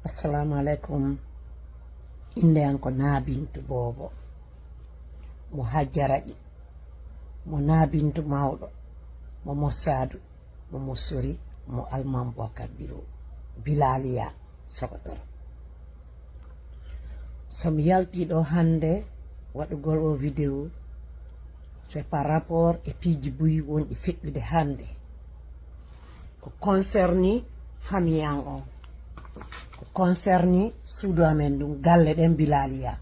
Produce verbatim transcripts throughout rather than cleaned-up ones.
Assalamu alaikum. Innde am ko Naa Bintu Boobo, mo Hajjaraɗi, mo Naa Bintu Mawɗo, mo Mossadu, mo Mossori, mo Alman Boubacar Biro, Bilaliya Sokotor. So mi yalti ɗo hannde waɗugol o vidéo, c'est par rapport e piiji buy wonɗi feƴƴude hannde. Ko concerni famille an on. Ko concerni suudu amen ndun, galle ɗen Bilaliya.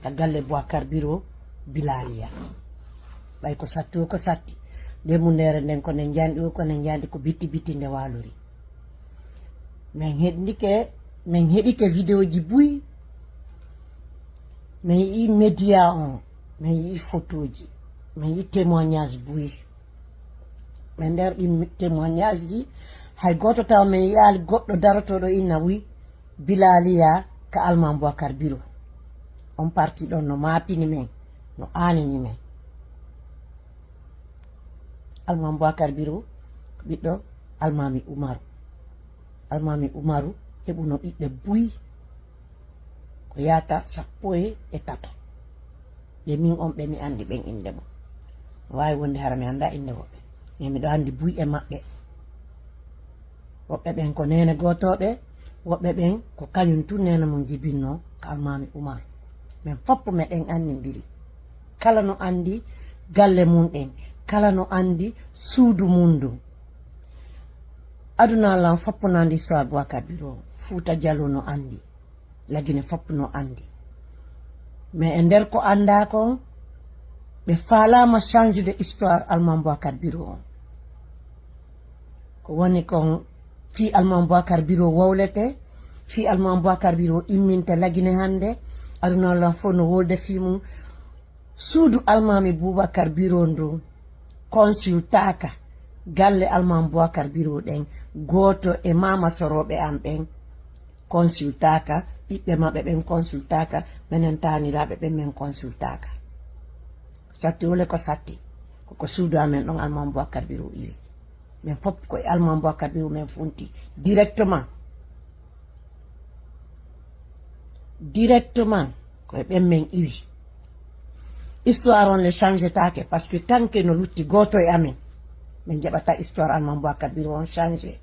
Ka galle Boubacar Biro Bilaliya. Ɓay ko satti o ko satti. Nde mundere nden ko nde njandi o ko nde njandi ko bitti bitti nde walori. Min heɗike, min heɗike vidéo ji buy. Min yi'i média on, min yi'i photo ji, min yi'i témoignage buy. Min nder ɗi témoignage ji, hay gooto taw min yi'aali goɗɗo darotoɗo inna wi Bilaliya ka Alman Boubacar Biro. On parti ɗon no maapini min, no aanini min. Alman Boubacar Biro ko ɓiɗɗo Almami Umaru. Almami Umaru heɓuno ɓiɓɓe buy ko yaata sappo e tato. Nde min on ɓe mi anndi ɓen innde mum. No waawi wonde hara mi annda innde woɓɓe. Mais miɗo anndi buy e maɓɓe. Woɓɓe ɓen ko neene gootooɓe, woɓɓe ɓen ko kañum tun neene mum jibinno ka Almami Umar. Men foppo meɗen anndindiri. Kala no anndi galle mum ɗen, kala no anndi suudu mum ndun. Aduna lan foppo no anndi histoire Boubacar Biro, Fuuta Jaloo no anndi. Lagine fop no anndi. Mais e nder ko anndaa kon, ɓe faalaama change de histoire Alman Boubacar Biro on. Ko woni kon fii Alman Boubacar Biro wowlete, fii Alman Boubacar Biro imminte Lagine hannde, aduna lan fof no wolde fii mum. Suudu Almami Boubacar Biro ndun consultaaka. Galle Almami Boubacar Biro ɗen, gooto e maama sorooɓe am ɓen consultaaka, ɓiɓɓe maɓɓe ɓen consultaaka, menen taaniraaɓe ɓen men consultaaka. Satti wole ko satti, koko suudu amen ɗon Almami Boubacar Biro iwi. Men fop ko e Almami Boubacar Biro men funti directement. Directement, ko e ɓen men iwi. Histoire on le change taake, parce que tant que no lutti gooto e amen, men jaɓata histoire Almami Boubacar Biro on change.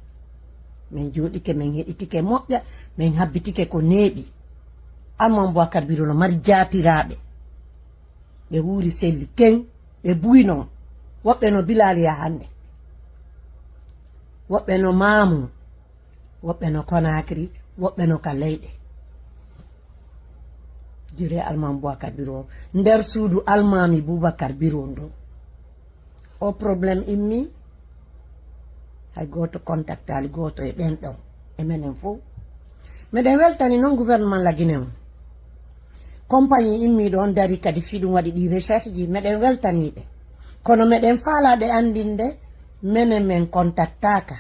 Men jooɗike, men heɗitike moƴƴa, men habbitike ko neeɓi. Almami Boubacar Biro no mari jaatiraaɓe. Ɓe wuuri selli ken, ɓe buy non. Woɓɓe no Bilaliya hannde. Woɓɓe no Maamu. Woɓɓe no Conakry, woɓɓe no ka leyɗe. Jure Almami Boubacar Biro, nder suudu Almami Boubacar Biro ndun. O problème immi, hay gooto contactaali gooto e ɓen ɗon, e menen fof. Meɗen weltani non gouvernement Lagine on. Compagnie immiiɗo on dari kadi fii ɗum waɗi ɗi recherche ji, meɗen weltanii ɓe. Kono meɗen faalaa ɓe anndinde, menen men contactaaka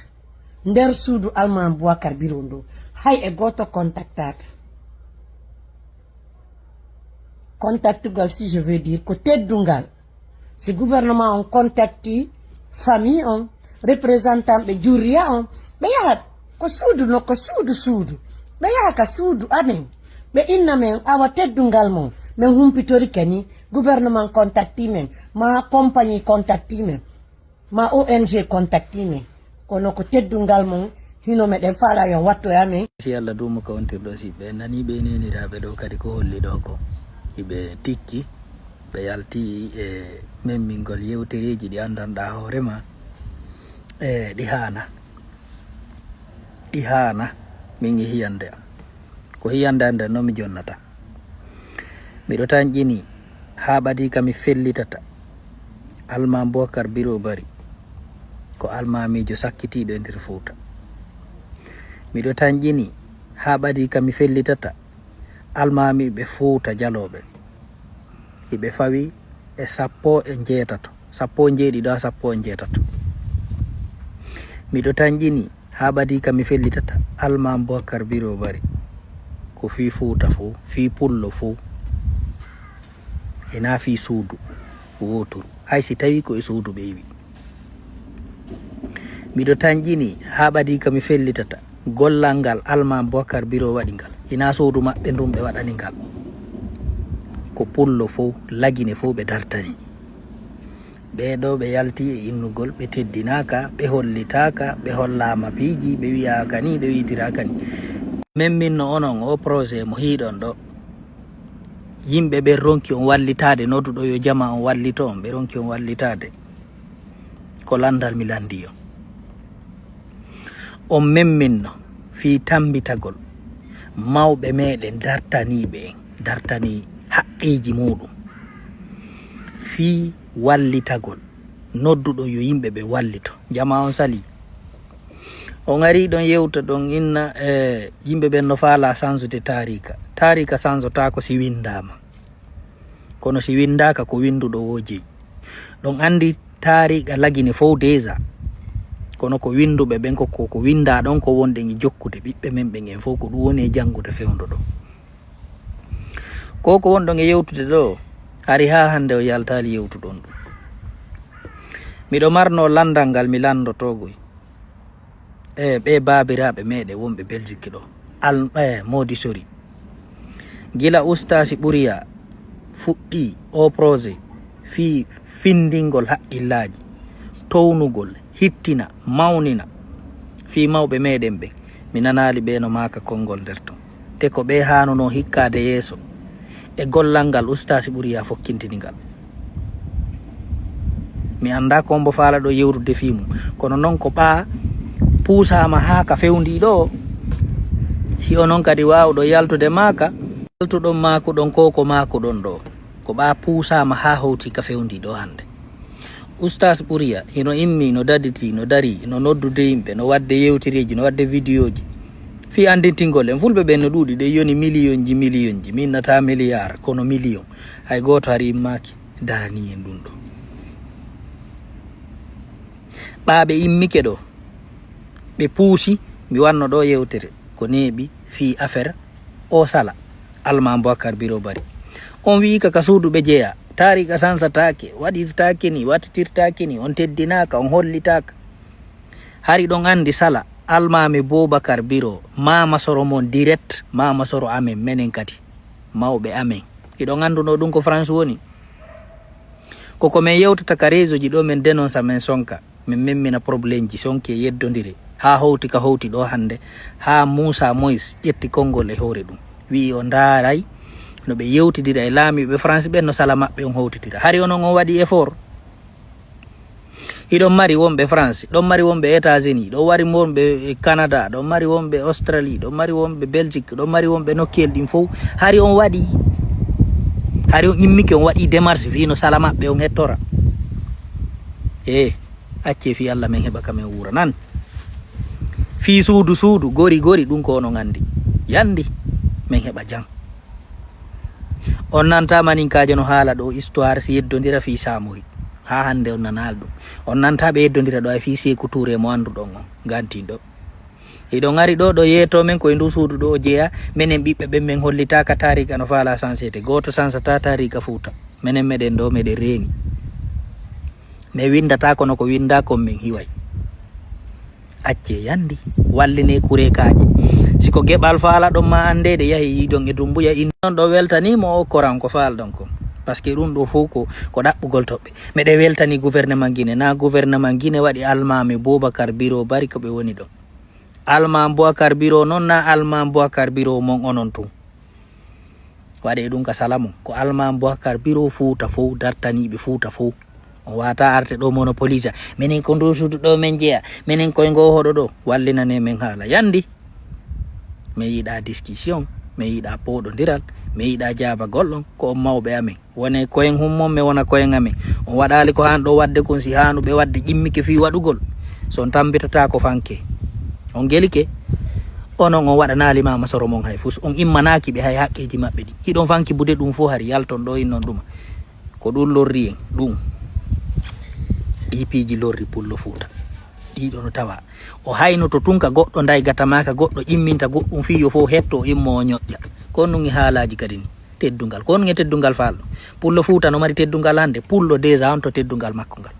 nder suudu Almami Boubacar Biro ndu. Hay e gooto contactaaka. Contactugal, si je veux dire, ko teddungal. Si gouvernement on contacti famille on, représentant ɓe juriya on, ɓe yaha ko suudu, no ko suudu suudu. Ɓe yaha ka suudu amen. Ɓe inna men awa teddungal mon. Men humpitorike ni, gouvernement contacti men, ma compagnie contacti men, ma O N G contacti men. Kono ko teddungal mon, hino meɗen faala yo wattu e amen. Si Allah duumo ka wontirɗo si ɓe nani ɓe neniraaɓe ɗo kadi ko holli ɗo ko. Iɓe tikki, ɓe yalti e memmingol yewtereeji ɗi anndanɗaa hoore ma. E ɗi haana. Ɗi haana. Min e hiyannde am. Ko hiyannde am nden non mi jonnata. Miɗo tanƴini haa ɓadii ka mi fellitata. Almami Boubacar Biro Bari ko almamiijo sakkitiiɗo e nder Fuuta. Miɗo tanƴini haa ɓadii ka mi fellitata. Almamiiɓe Fuuta Jaloo ɓe. Iɓe fawi e sappo e njeetato, sappo e njeeɗiɗo haa sappo e njeetato. Miɗo tanƴini haa ɓadii ka mi fellitata Almami Boubacar Biro Bari. Ko fii Fuuta fow, fii Pullo fow. E naa fii suudu wooturu, hay si tawii ko e suudu ɓe iwi. Miɗo tanƴini haa ɓadii ka mi fellitata Gollal ngal Almaa Bokar Biro waɗi ngal, hinaa suudu maɓɓe ndun ɓe waɗani ngal. Ko pullo fow, Lagine fow ɓe dartanii. Ɓee ɗoo ɓe yaltii e innugol, ɓe teddinaaka, ɓe hollitaaka, ɓe hollaama piiji, ɓe wi'aaka nii, ɓe wi'itiraaka nii. Min min no onon oo projet mo hiiɗon ɗoo. Yimɓe ɓen ronki on wallitaade, nodduɗo yo jamaa on wallito on, ɓe ronki on wallitaade. Ko lanndal mi lanndii on. On memminno fii tammbitagol mawɓe meeɗen dartaniiɓe en, dartanii haqqeeji muuɗum. Fii wallitagol nodduɗo yo yimɓe ɓe wallito. Jamaa on salii. On arii ɗon yewta ɗon inna, e, yimɓe ɓen no faalaa sansude taariika. Taariika sansotaako si winndaama. Kono si winndaaka, ko winnduɗo woo jeyi. Ɗon anndi taariika Lagine fow déjà. Kono ko winnduɓe ɓen ko, ko, ko winndaa ɗon ko wonɗen e jokkude ɓiɓɓe men ɓen en fow ko ɗum woni e janngude fewndo ɗoo. Ko ko wonɗon e yewtude ɗoo, hari haa hannde o yaltaali yewtuɗon ɗum. Miɗo marnoo lanndal ngal mi lanndotoo ngoy. E ɓee baabiraaɓe meeɗen wonɓe Belgique ɗoo, Al-, e Moodi Sori. Gila Ustaasi Ɓuriya fuɗɗii oo projet fii findingol haqqillaaji, townugol, hittina, mawnina fii mawɓe meeɗen ɓen, mi nanaali ɓee no maaka konngol nder ton. Te ko ɓee haanunoo hikkaade yeeso e gollal ngal Ustaasi Ɓuriya fokkintini ngal. Mi anndaa ko mbo faalaɗo yewtude fii mum, kono non ko ɓaa puusaama haa ka fewndii ɗoo. Si onon kadi waawɗo yaltude maaka, yaltuɗon maakuɗon ko ko maakuɗon ɗoo. Ko ɓaa puusaama haa howtii ka fewndii ɗoo hannde. Ustaas Ɓuriya, hino immii, no daditii, no darii, no noddude yimɓe, no waɗde yewtereeji, no waɗde vidiyooji. Fii anndintingol en, fulɓe ɓen no ɗuuɗi, ɗe yoni miliyonji, miliyonji, mi innataa miliyaar, kono miliyon. Hay gooto hari immaaki daranii en ɗum ɗoo. Ɓaa ɓe immike ɗoo, ɓe puusi, mi wanno ɗoo yewtere, ko neeɓi fii affaire oo sala, Almaa Bokar Biro Bari. On wi'i ka, ka suudu ɓe jeyaa. Taariika sansataake, waɗirtaake ni, wattitirtaake ni, on teddinaaka, on hollitaaka. Hari ɗon anndi sala, Almaami Bubakar Biro, maama soro mon direct, maama soro amen, menen kadi, mawɓe amen. Hiɗon anndunoo ɗum ko France woni? Ko ko men yewtata ka réseau ji ɗoo, men dénonce, men sonka. Min memmina problème ji sonki e yeddondire, haa howti ka howti ɗoo hannde, haa Muusa Mois ƴetti konngol e hoore ɗum. Wi'i o ndaaray no ɓe yewtidira e laamiiɓe France ɓen, no sala maɓɓe on howtitira. Hari onon on waɗi effort. Hiɗon mari wonɓe France, ɗon mari wonɓe États-Unis, ɗon mari wonɓe Canada, ɗon mari wonɓe Australie, ɗon mari wonɓe Belgique, ɗon mari wonɓe nokkuyel ɗin fow. Hari on waɗi, hari on immike on waɗi démarche fii no sala maɓɓe on hettora. Ee. Accee fii Alla men heɓa ka men wuura nan. Fii suudu suudu, gori gori, ɗum ko onon anndi. Yandi, men heɓa jam. On nanta maninkaajo no haala ɗo histoire si yeddondira fii Samori. Haa hannde on nanaali ɗum. On nanta ɓe yeddondira ɗo ay fii Seeku Tuure mo annduɗon on, gantinɗo. Hiɗon ari ɗo, ɗo yeeto men ko e ndu suudu ɗo o jeyaa. Menen ɓiɓɓe ɓen men hollitaaka taariika no faala sansete. Gooto sansataa taariika Fuuta. Menen meɗen ɗo meɗen reeni. Mi winndataa kono ko winndaa kon men hiway. Accee yandi, wallinee kureekaaji. Si ko geɓal faalaɗon ma anndeede yahi yiidon e Dumbuya in. Non ɗo weltanii mo o koran ko faalɗon kon. Parce que ɗum ɗo fow ko, ko ɗaɓɓugol toɓɓe. Meɗen weltanii gouvernement Guinée. Naa gouvernement Guinée waɗi Almaami Bubakar Biro Bari ko ɓe woni ɗon. Almaami Bubakar Biro non naa Almaami Bubakar Biro mon onon tun. Waɗee ɗum ka sala mon. Ko Almaami Bubakar Biro Fuuta fow, dartaniiɓe Fuuta fow. On waawataa arde ɗo monopoliser. Menen ko ndu suudu ɗo men jeyaa. Menen koye ngoo hoɗo ɗo. Wallinanee men haala. Yandi. Men yiɗaa discussion. Men yiɗaa pooɗondiral. Men yiɗaa jaabagol on. Ko on mawɓe amen. Wonee koyen hummon, men wona koyen amen. On waɗaali ko haan ɗo waɗde kon, si haanuɓe waɗde ƴimmike fii waɗugol. So on tammbitataa ko fanke. On gelike. Onon on waɗanaali maama soro mon hay fus. On immanaaki ɓe hay haqqeeji maɓɓe ɗi. Hiɗon fanki bude ɗum fow hari yalton ɗo innon ɗuma. Ko ɗum lorri en, ɗum. Ɗii piiji lorri Pullo Fuuta. Ɗiɗo no tawa. O haynoto tun ka goɗɗo ndaygata maa ka goɗɗo ƴimminta goɗɗum fii yo fow hetto o immo o ñoƴƴa. Ko ɗum e haalaaji kadi ni. Teddungal. Ko honɗun e teddungal faalɗo? Pullo Fuuta no mari teddungal hannde. Pullo déjà on to teddungal makko ngal.